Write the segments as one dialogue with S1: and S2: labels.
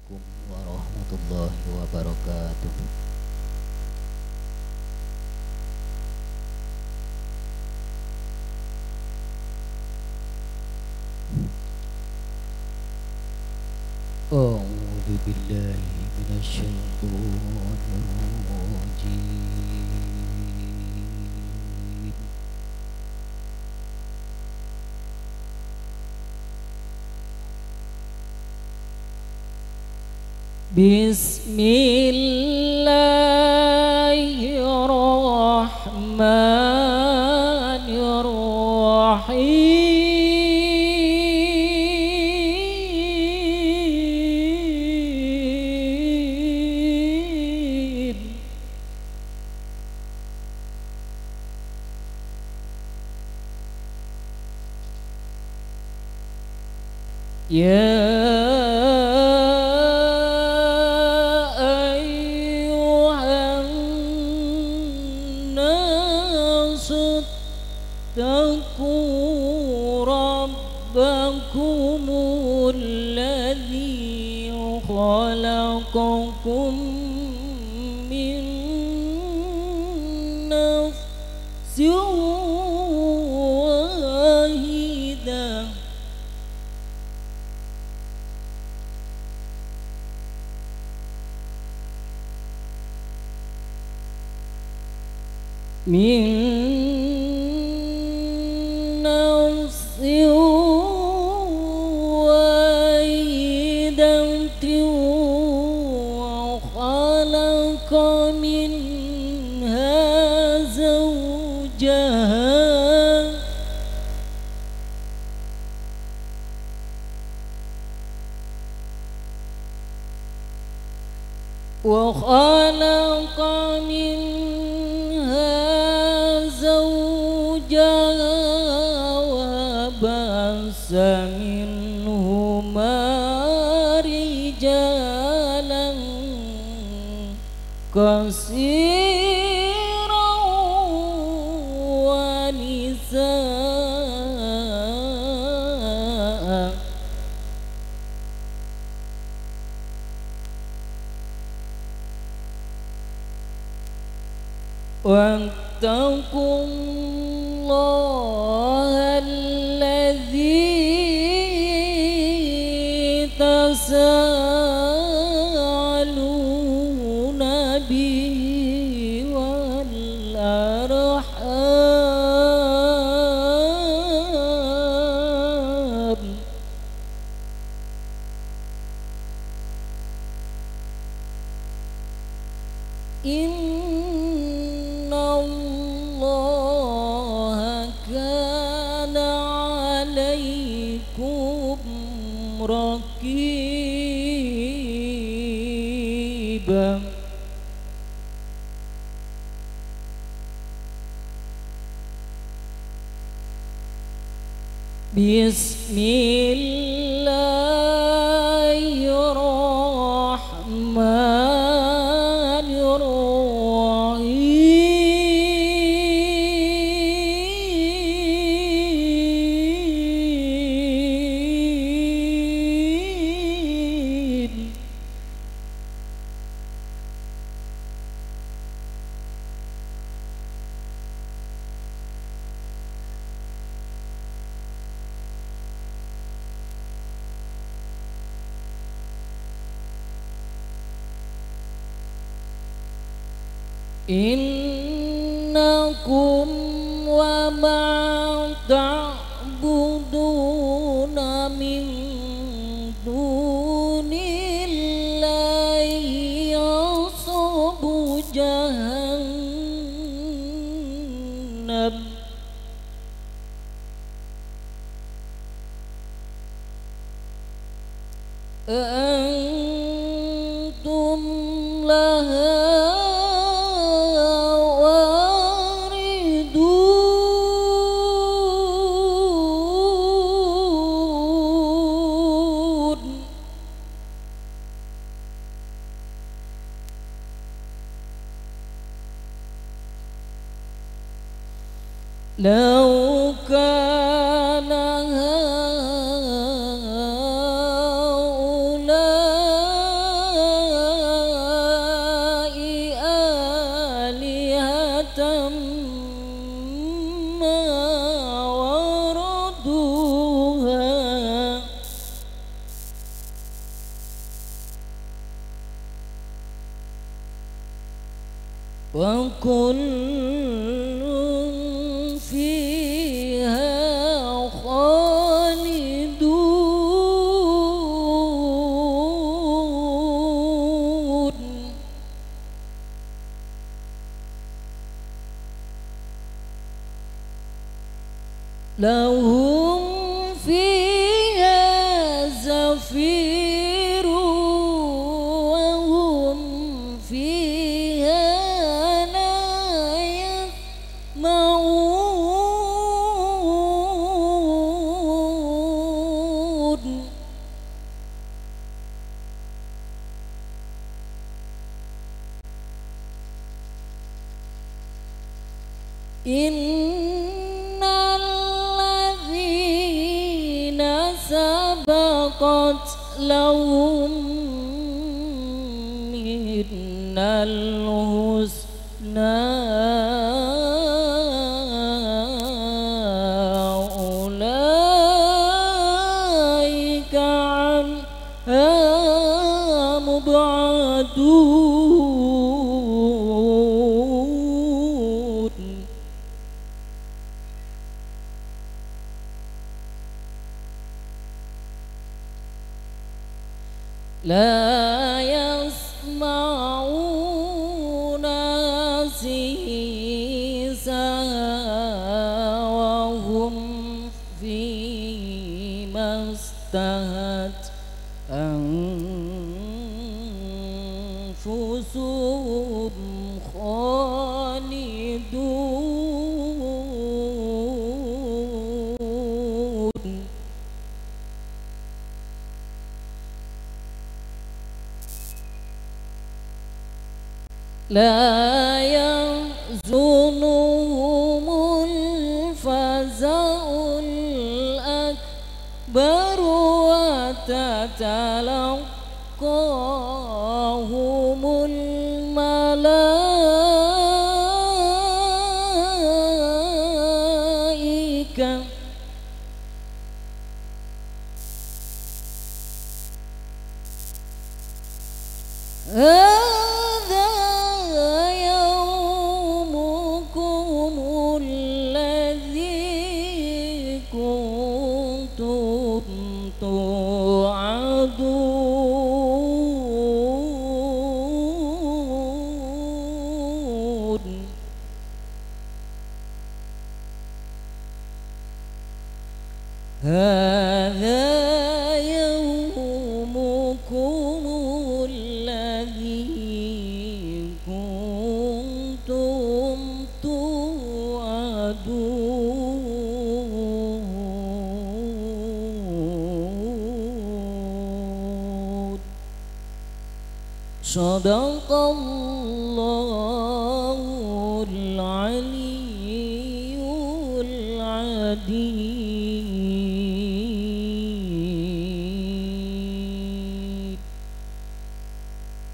S1: Assalamualaikum warahmatullahi wabarakatuh. A'udzu billahi minasy syaithanir rajim. Bismillahirrahmanirrahim. Ya ayyuhan nasu ittaqu rabbakumul ladzi khalaqakum min nafsin wahidah min nafsin wahidatin wa khalaqa minha zawjaha wa khalaqa minha zawjaha wa bassa minhuma rijalan katsiran wa nisaa. واتقوا الله الذي تساءلون به والأرحام إن الله كان عليكم رقيبا. بسم الله الرحمن الرحيم. Innakum wa ma ta'buduna min dunillahi hasabu jahannam antum laha لو كان هؤلاء وكل فيها خالدون. لهم فيها زفير وهم فيها لا يسمعون. إن الذين سبقت لهم منا الحسنى أولئك عنها مبعدون. لا يسمعون حسيسها وهم فيما اشتهت أنفسهم خالدون. لا يحزنهم الفزع الأكبر وتتلقاهم الملائكة هذا يومكم الذي كنتم توعدون. هذا يومكم الذي كنتم توعدون. صدق الله العلي العظيم.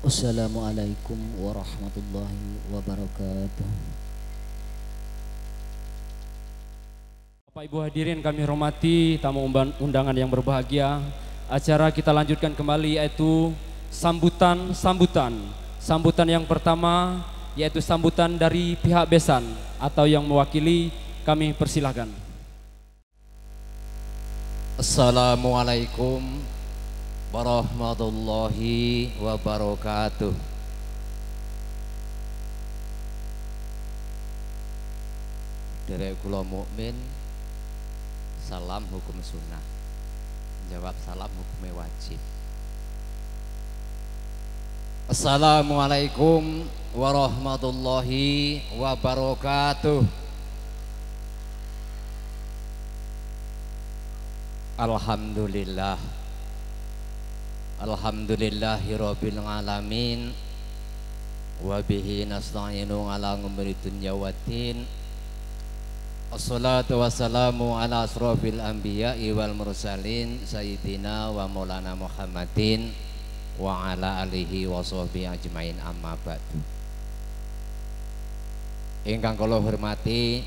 S1: Wassalamualaikum warahmatullahi wabarakatuh.
S2: Bapak Ibu hadirin kami hormati, tamu undangan yang berbahagia. Acara kita lanjutkan kembali yaitu sambutan-sambutan. Sambutan yang pertama yaitu sambutan dari pihak besan atau yang mewakili, kami persilahkan.
S3: Assalamualaikum warahmatullahi wabarakatuh. Derek kula mukmin, salam hukum sunnah. Jawab salam hukumnya wajib. Assalamualaikum warahmatullahi wabarakatuh. Alhamdulillah. Alhamdulillahirabbil alamin. Wa bihi nasta'inu ala umuri dunya waddin. Assalatu wassalamu ala asrofil anbiya'i wal mursalin sayyidina wa maulana Muhammadin wa ala alihi wa sahbihi ajmain, amma ba'du. Ingkang kula hormati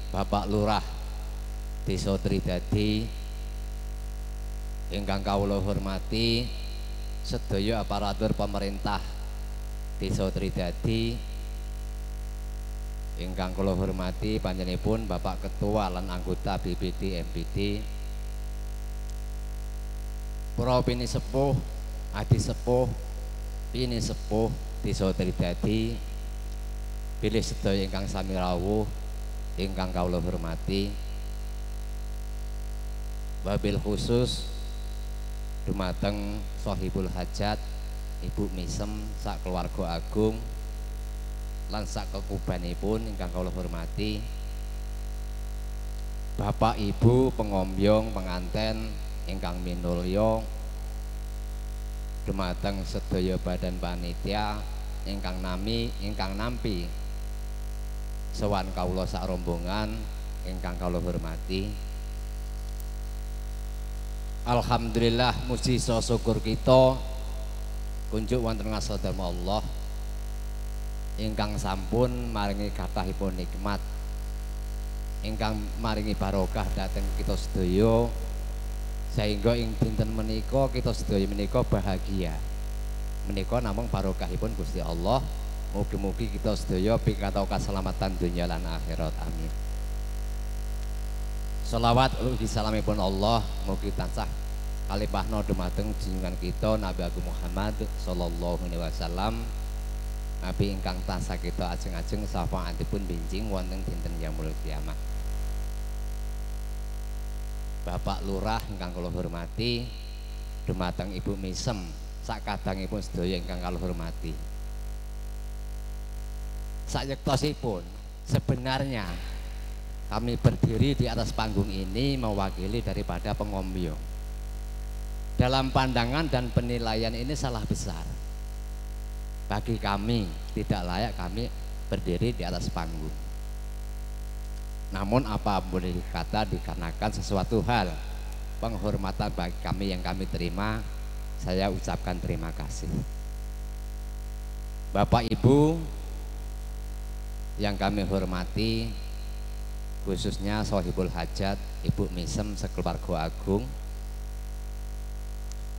S3: Bapak Lurah Desa Tridadi, ingkang kawula hormati sedaya aparatur pemerintah Desa Tridadi, Ingkang kula hormati panjenenganipun Bapak Ketua lan anggota BPD MPD, para pinisepuh, adi sepuh, pinisepuh Desa Tridadi, bilih sedaya ingkang sami rawuh ingkang kawula hormati, wabil khusus dumateng Sohibul Hajat Ibu Misem sak keluarga agung lan sak kekubanipun ingkang kawula hormati, Bapak Ibu pengombyong penganten ingkang minulya, dumateng sedaya badan panitia ingkang nami ingkang nampi sowan kawula sak rombongan ingkang kawula hormati. Alhamdulillah, muji syukur kita kunjuk wonten ngarsa dharma Allah ingkang sampun maringi kathahipun nikmat, ingkang maringi barokah dhateng kita sedaya, sehingga ing dinten menika kita sedaya menika bahagia. Menika namung barokahipun Gusti Allah. Mugi-mugi kita sedaya pikantuk kaselamatan dunya lan akhirat. Amin. Selawat ugi salamipun Allah mugi tansah kalipahna dumateng junjungan kita Nabi Agung Muhammad sallallahu alaihi wasallam, Nabi ingkang tansah kita ajeng-ajeng syafaatipun benjing wonten dinten yaumul kiamah. Bapak Lurah ingkang kula hormati, dumateng Ibu Misem sak kadangipun sedaya ingkang kula hormati. Sayektosipun sebenarnya kami berdiri di atas panggung ini mewakili daripada pengombyong. Dalam pandangan dan penilaian ini salah besar. Bagi kami tidak layak kami berdiri di atas panggung. Namun apa boleh dikata, dikarenakan sesuatu hal penghormatan bagi kami yang kami terima, saya ucapkan terima kasih. Bapak Ibu yang kami hormati, khususnya Sohibul Hajat Ibu Misem sekeluarga agung,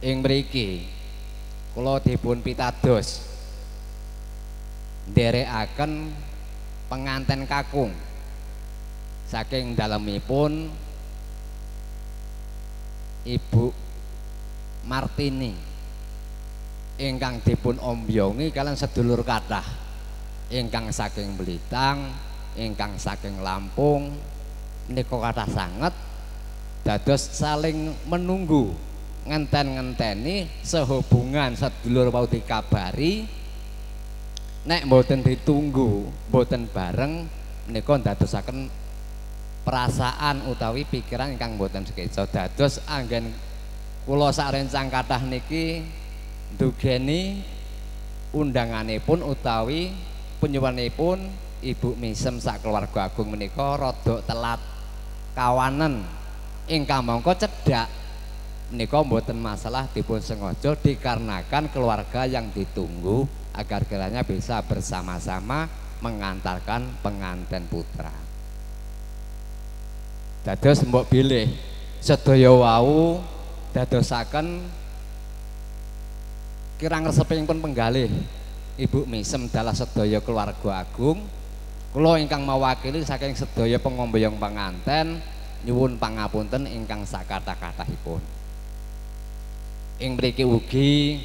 S3: ing mriki kula dipun pitados nderekaken penganten kakung saking dalemipun Ibu Martini ingkang dipun ombyongi kalian sedulur kathah ingkang saking Belitang, ingkang saking Lampung, menika kathah sanget dados saling menunggu ngenten-ngenteni sehubungan sedulur wau dikabari. Nek mboten ditunggu, mboten bareng, menika ndadosaken perasaan utawi pikiran ingkang mboten sekeca. Dados anggen kula sak rencang kathah niki ndugeni undanganipun utawi penyuwunipun Ibu Misem sak keluarga agung menika rada telat kawanen ingkang mangka cedhak menika mboten masalah dipun sengaja dikarenakan keluarga yang ditunggu agar kiranya bisa bersama-sama mengantarkan pengantin putra. Dados mbok bilih sedaya wau dadosaken kirang resepipun penggalih Ibu Misem dalah sedaya keluarga agung. Kula ingkang mewakili saking sedaya pengombyong penganten nyuwun pangapunten ingkang sakathah-kathahipun. Ing mriki ugi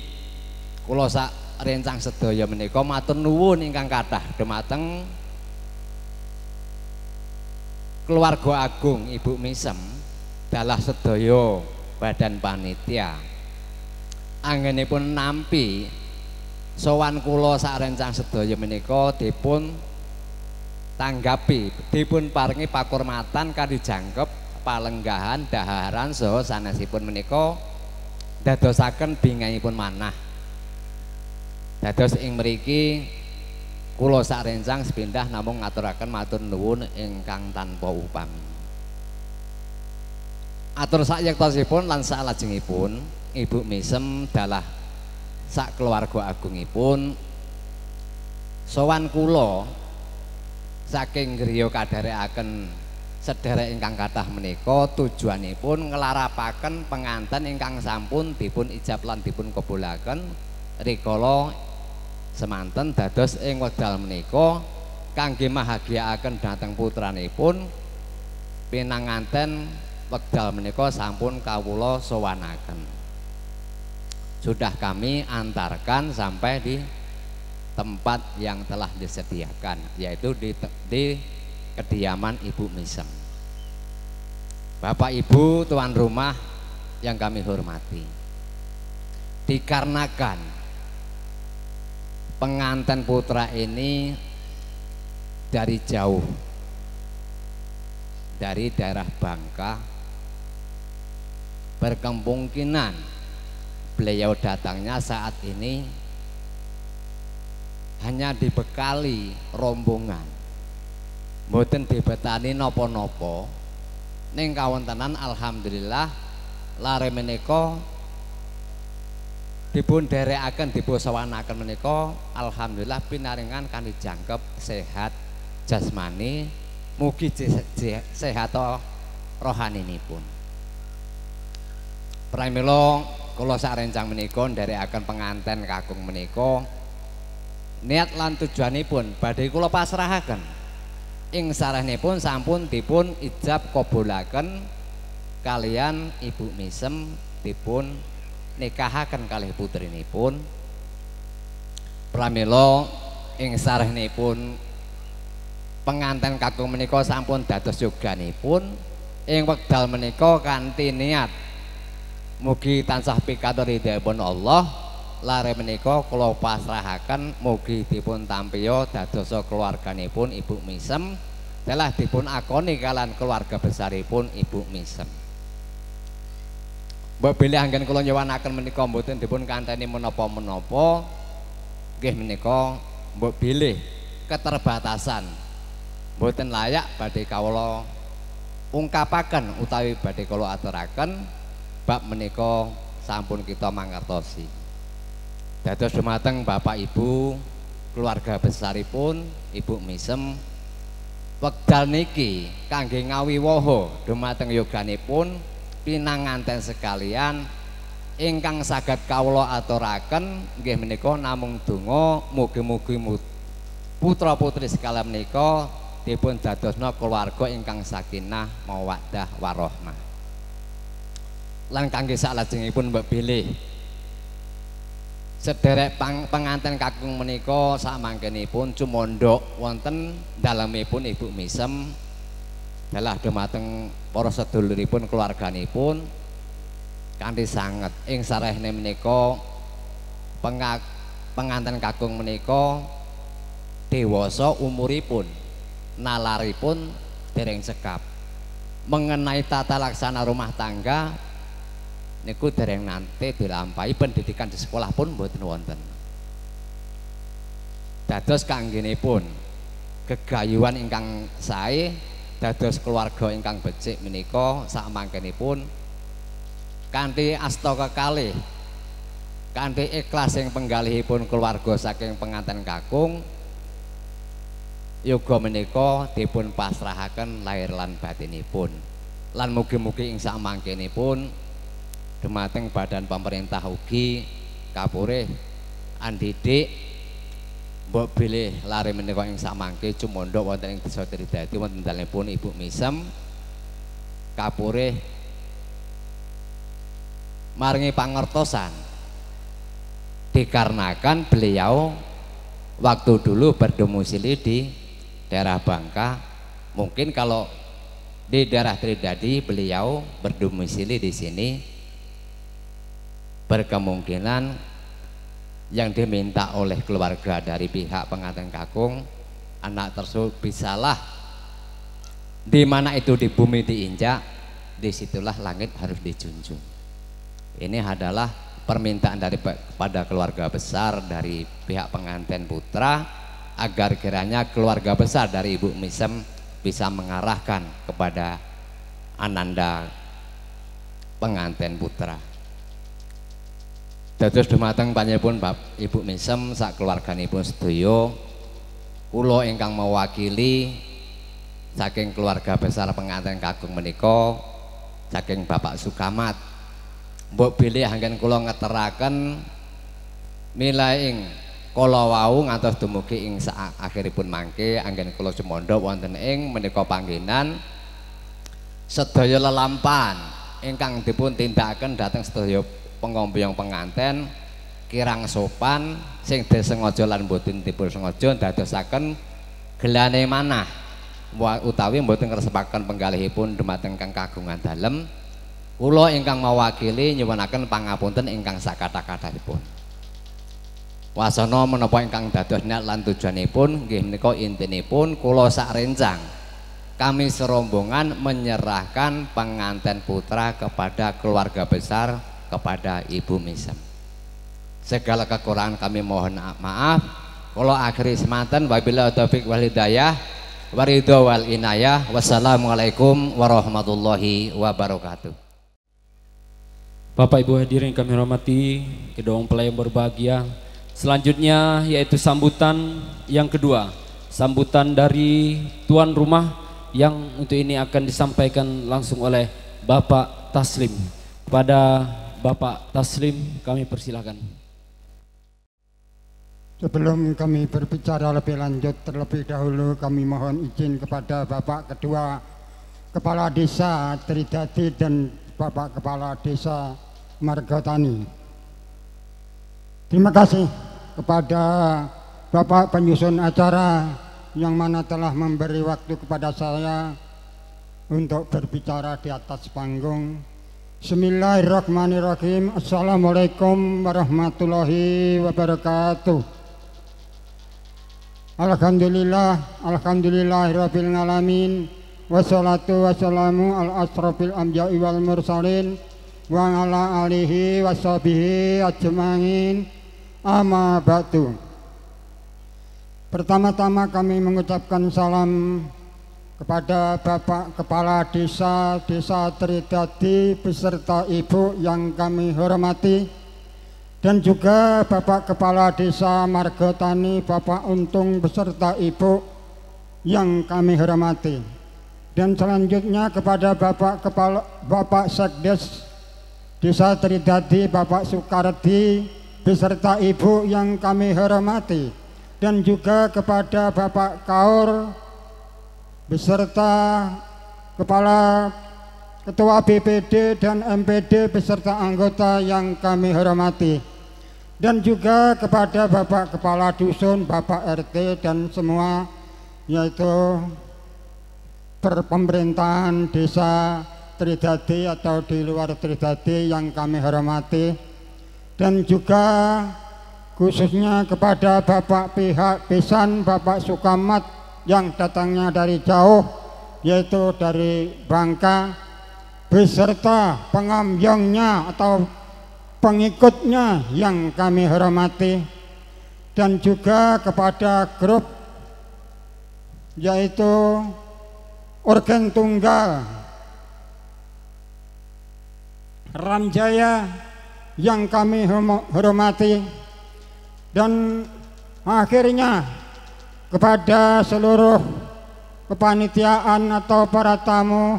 S3: kula sak rencang sedaya menika matur nuwun ingkang kathah dumateng keluarga agung Ibu Misem dalah sedaya badan panitia. Anggenipun nampi sowan kula sak rencang sedaya menika dipun tanggapi, dipun paringi pakurmatan kanthi jangkep palenggahan daharan saha sanesipun menika dadosaken bingahipun manah. Dados ing mriki kula sak rencang sepindah namung ngaturaken matur nuwun ingkang tanpa upami. Atur sak yektosipun lan salajengipun Ibu Misem dalah sak keluarga agungipun sowan kula saking griya kadherekaken sederek ingkang kathah menika tujuanipun nglarapaken penganten ingkang sampun dipun ijab lan dipun kabulaken rikala semanten. Dados ing wekdal menika kangge mahagiaaken dhateng putranipun pinanganten wekdal menika sampun kawula sowanaken. Sudah kami antarkan sampai di tempat yang telah disediakan, yaitu di kediaman Ibu Misem. Bapak Ibu tuan rumah yang kami hormati, dikarenakan pengantin putra ini dari jauh, dari daerah Bangka, berkemungkinan beliau datangnya saat ini hanya dibekali rombongan, mboten dibetani nopo-nopo. Ning kawontenan alhamdulillah lare menika dipun dherekaken, dipun sowanaken menika alhamdulillah pinaringan kanthi jangkep sehat jasmani, mugi sehat rohaninipun. Pramila kula sarencang menika ndherekaken penganten kakung menika niat lan tujuanipun badhe kula pasrahaken. Ing sarenipun sampun dipun ijab kabulaken kalian Ibu Misem, dipun nikahaken kalih putrinipun. Pramila ing sarenipun penganten kakung menika sampun dados yoganipun ing wekdal menika kanthi niat mugi tansah pikantuk ridhoipun Allah, lare menika kula pasrahaken mugi dipun tampiya dadosa keluarganipun Ibu Misem, telah dipun akoni kalian keluarga besaripun Ibu Misem. Mbok bilih anggen kula nyuwunaken menika mboten dipun kanteni menapa-menapa, nggih menika mbok bilih keterbatasan mboten layak badhe kawula ungkapaken utawi badhe kula aturaken bab menika sampun kita mangertosi. Dados dumateng Bapak Ibu keluarga besaripun Ibu Misem, wekdal niki kangge ngawiwaha dumateng yoganipun pinanganten sekalian ingkang saged kawula aturaken nggih menika namung donga mugi-mugi putra-putri sekalian menika dipun dadosna keluarga ingkang sakinah mawaddah warahmah. Lan kangge saklajengipun mbok bilih sederek penganten kakung menika samangkenipun cumondhok wonten dalemipun Ibu Misem dalah dumateng para seduluripun keluarganipun kanthi sanget. Ing sarehne menika penganten kakung menika dewasa umuripun, nalaripun dereng cekap. Mengenai tata laksana rumah tangga niku dereng nate dilampahi, pendidikan di sekolah pun mboten wonten. Dados kanggenipun gegayuhan ingkang sae, dados keluarga ingkang becik menika sakmangkenipun kanthi asta kekalih, kanthi ikhlas ing penggalihipun keluarga saking penganten kakung, yoga menika dipun pasrahaken lahir lan batinipun. Lan mugi-mugi ing sakmangkenipun dumateng badan pemerintah ugi kapurih andidik mbok bilih lare menika ing samangke cumondhok wonten ing desa Tridadi wonten dalemipun Ibu Misem kapurih maringi pangertosan, dikarenakan beliau waktu dulu berdomisili di daerah Bangka. Mungkin kalau di daerah Tridadi beliau berdomisili di sini, berkemungkinan yang diminta oleh keluarga dari pihak pengantin kakung, anak tersebut bisalah di mana itu di bumi diinjak, disitulah langit harus dijunjung. Ini adalah permintaan dari kepada keluarga besar dari pihak pengantin putra agar kiranya keluarga besar dari Ibu Misem bisa mengarahkan kepada ananda pengantin putra. Dados dumateng panjenenganipun Bapak Ibu Misem sak keluarganipun sedaya, kula ingkang mewakili saking keluarga besar pengantin kakung menika saking Bapak Sukamat, mbok bilih anggen kula ngeteraken milai ing Kala wau ngantos dumugi ing akhiripun mangke anggen kula sumandha wonten ing menika panggenan sedaya lelampahan ingkang dipun tindakaken dhateng sedaya pengompyong penganten kirang sopan sing disengaja lan boten dipun sengaja ndadosaken gelane manah utawi mboten ngresepaken penggalihipun dumateng kang kagungan dalem. Kula ingkang mawakili nyuwunaken pangapunten ingkang sakathah-kathahipun. Wasana menapa ingkang dados niat lan tujuanipun nggih menika intinipun kula sak rencang kami serombongan menyerahkan pengantin putra kepada keluarga besar, kepada Ibu Misem. Segala kekurangan kami mohon maaf. Kula akhiri semanten, wabillahi taufik wal hidayah waridho wal inayah. Wassalamualaikum warahmatullahi wabarakatuh.
S2: Bapak Ibu hadirin kami hormati, kedua mempelai yang berbahagia. Selanjutnya yaitu sambutan yang kedua, sambutan dari tuan rumah yang untuk ini akan disampaikan langsung oleh Bapak Taslim. Kepada Bapak Taslim kami persilakan.
S4: Sebelum kami berbicara lebih lanjut, terlebih dahulu kami mohon izin kepada Bapak Ketua Kepala Desa Tridadi dan Bapak Kepala Desa Margotani. Terima kasih kepada Bapak penyusun acara yang mana telah memberi waktu kepada saya untuk berbicara di atas panggung. Bismillahirrahmanirrahim. Assalamualaikum warahmatullahi wabarakatuh. Alhamdulillah, alhamdulillahirabbil alamin. Wassalatu wassalamu ala asrofil anbiya'i wal mursalin wa ala alihi washabihi ajmain. Amma ba'du. Pertama-tama kami mengucapkan salam kepada Bapak Kepala Desa Desa Tridadi beserta Ibu yang kami hormati, dan juga Bapak Kepala Desa Margotani Bapak Untung beserta Ibu yang kami hormati, dan selanjutnya kepada Bapak Sekdes Desa Tridadi Bapak Sukardi beserta Ibu yang kami hormati, dan juga kepada Bapak Kaur beserta Kepala Ketua BPD dan MPD beserta anggota yang kami hormati, dan juga kepada Bapak Kepala Dusun, Bapak RT dan semua yaitu pemerintahan Desa Tridadi atau di luar Tridadi yang kami hormati, dan juga khususnya kepada Bapak pihak Besan Bapak Sukamat yang datangnya dari jauh yaitu dari Bangka beserta pengambyongnya atau pengikutnya yang kami hormati, dan juga kepada grup yaitu organ tunggal Ramjaya yang kami hormati, dan akhirnya kepada seluruh kepanitiaan atau para tamu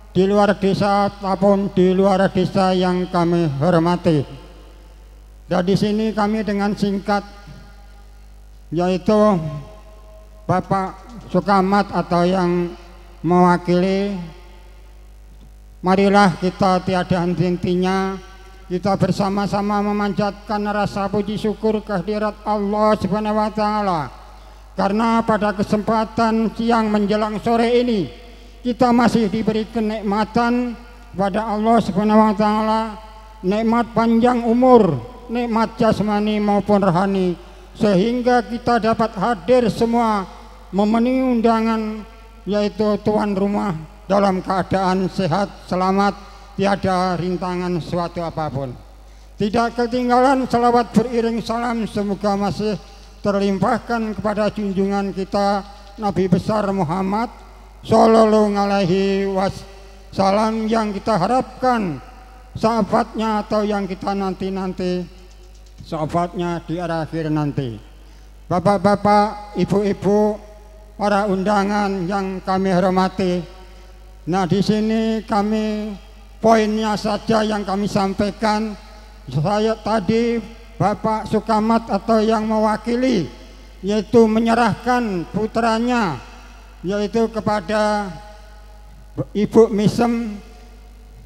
S4: di luar desa ataupun di luar desa yang kami hormati. Dan di sini kami dengan singkat yaitu Bapak Sukamat atau yang mewakili, marilah kita tiada henti-hentinya kita bersama-sama memanjatkan rasa puji syukur kehadirat Allah Subhanahu wa Ta'ala, karena pada kesempatan siang menjelang sore ini kita masih diberi kenikmatan pada Allah Subhanahu wa Ta'ala, nikmat panjang umur, nikmat jasmani maupun rohani, sehingga kita dapat hadir semua memenuhi undangan yaitu tuan rumah dalam keadaan sehat, selamat, tiada rintangan suatu apapun. Tidak ketinggalan selawat beriring salam semoga masih terlimpahkan kepada junjungan kita Nabi besar Muhammad Sallallahu alaihi wasallam yang kita harapkan syafaatnya atau yang kita nanti-nanti syafaatnya di akhir nanti. Bapak-bapak, ibu-ibu, para undangan yang kami hormati. Nah, di sini kami poinnya saja yang kami sampaikan. Saya tadi Bapak Sukamat atau yang mewakili, yaitu menyerahkan putranya yaitu kepada Ibu Misem,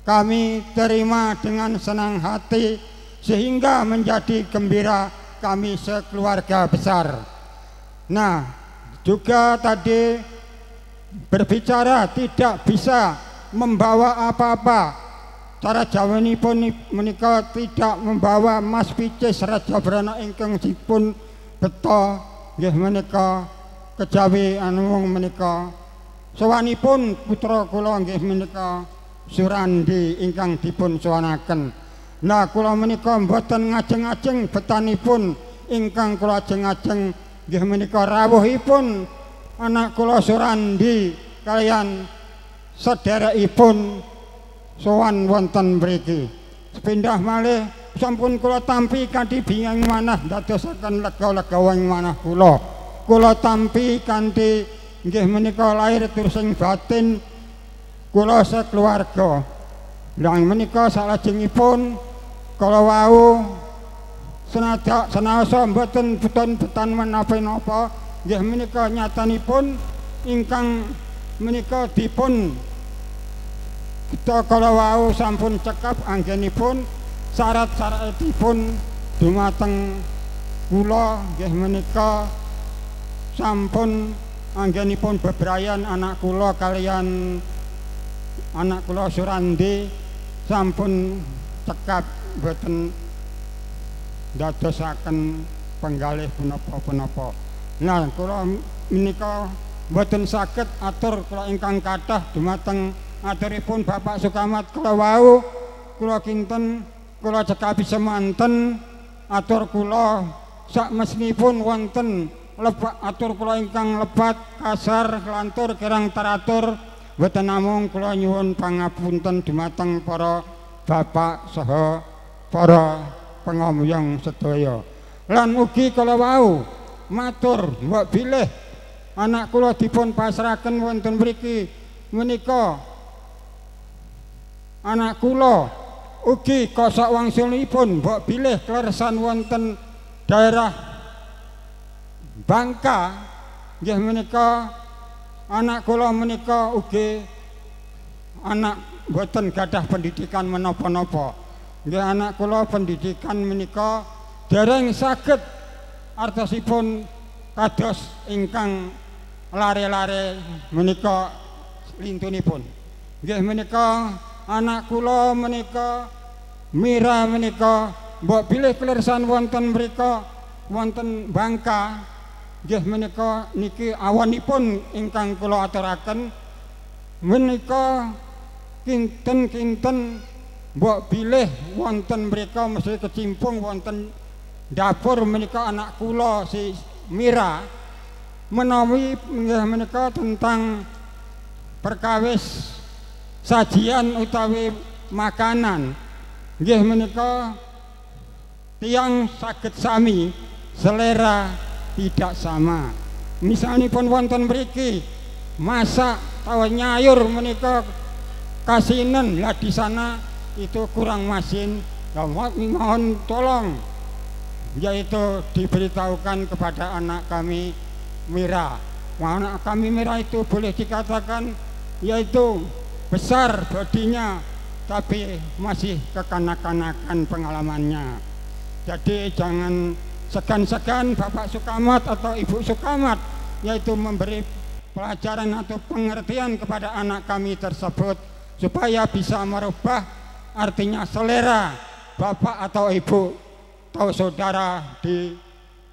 S4: kami terima dengan senang hati sehingga menjadi gembira kami sekeluarga besar. Nah, juga tadi berbicara tidak bisa membawa apa-apa. Cara Jawanipun menika tidak membawa mas picis Raja Brana ingkang dipun beto nggih menika kejawi anu menika sowanipun putra kula nggih menika Surandi ingkang dipun sowanaken. Nah, kula menika mboten ngajeng-ajeng betanipun ingkang kula ajeng-ajeng nggih menika rawuhipun anak kula Surandi kaliyan sederekipun sowan wonten mriki. Sepindah malih sampun kula tampi kanthi bingeng manah ndadosaken lega-lega ing manah kula. Kula tampi kanthi nggih menika lahir tur sing batin kula sekeluarga. Lah menika salajengipun kala wau senaosa mboten beton-beton menapa-napa nggih menika nyatanipun ingkang menika dipun kita kala wau sampun cekap anggenipun syarat-syaratipun dumateng kula nggih menika sampun anggenipun bebrayan anak kula kaliyan anak kula Surandi sampun cekap mboten ndadosaken penggalih punapa-punapa. Nah, kula menika mboten saged atur kula ingkang kathah dumateng aturipun Bapak Sukamat kula wau kula kinten kula cekapi semanten atur kula sakmesnipun wonten lebat atur kula ingkang lebat kasar lantur kirang teratur mboten namung kula nyuwun pangapunten dumateng para bapak saha para pengamuyang sedaya. Lan ugi kula wau matur mbok bilih anak kula dipun pasrahaken wonten mriki menika anak kula ugi kosok wangsulipun mbok bilih kleresan wonten daerah Bangka nggih menika anak kula menika ugi anak mboten gadah pendidikan menapa-napa. Nggih anak kula pendidikan menika dereng saged artosipun kados ingkang lare-lare menika lintunipun. Nggih menika anak kula menika Mira menika mbok bilih kleresan wonten mrika wonten Bangka nggih menika niki awonipun ingkang kula aturaken menika kinten-kinten mbok bilih wonten mrika mesti kecimpung wonten dapur menika anak kula si Mira menawi nggih menika tentang perkawis sajian utawi makanan nggih menika tiyang saged sami selera tidak sama. Misalipun wonten mriki masak tawa nyayur menika kasinen, lah di sana itu kurang masin, mohon tolong yaitu diberitahukan kepada anak kami Mira. Anak kami Mira itu boleh dikatakan yaitu besar bodinya tapi masih kekanak-kanakan pengalamannya. Jadi jangan segan-segan Bapak Sukamat atau Ibu Sukamat yaitu memberi pelajaran atau pengertian kepada anak kami tersebut supaya bisa merubah artinya selera bapak atau ibu atau saudara di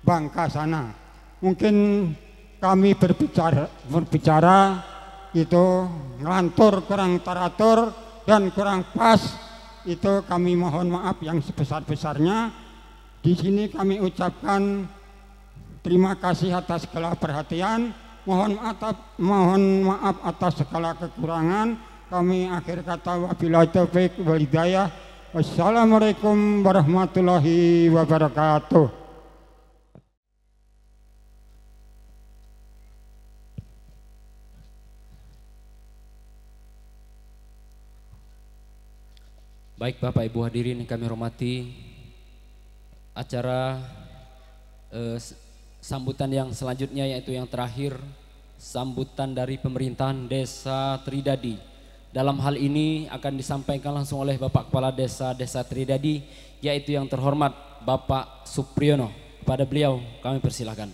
S4: Bangka sana. Mungkin kami berbicara itu ngelantur, kurang teratur dan kurang pas, itu kami mohon maaf yang sebesar-besarnya. Di sini kami ucapkan terima kasih atas segala perhatian, mohon maaf atas segala kekurangan. Kami akhir kata wabillahi taufik wal hidayah. Wassalamualaikum warahmatullahi wabarakatuh.
S2: Baik Bapak Ibu hadirin yang kami hormati, Acara sambutan yang selanjutnya yaitu yang terakhir, sambutan dari pemerintahan Desa Tridadi. Dalam hal ini akan disampaikan langsung oleh Bapak Kepala Desa Desa Tridadi, yaitu yang terhormat Bapak Supriyono. Kepada beliau kami persilahkan.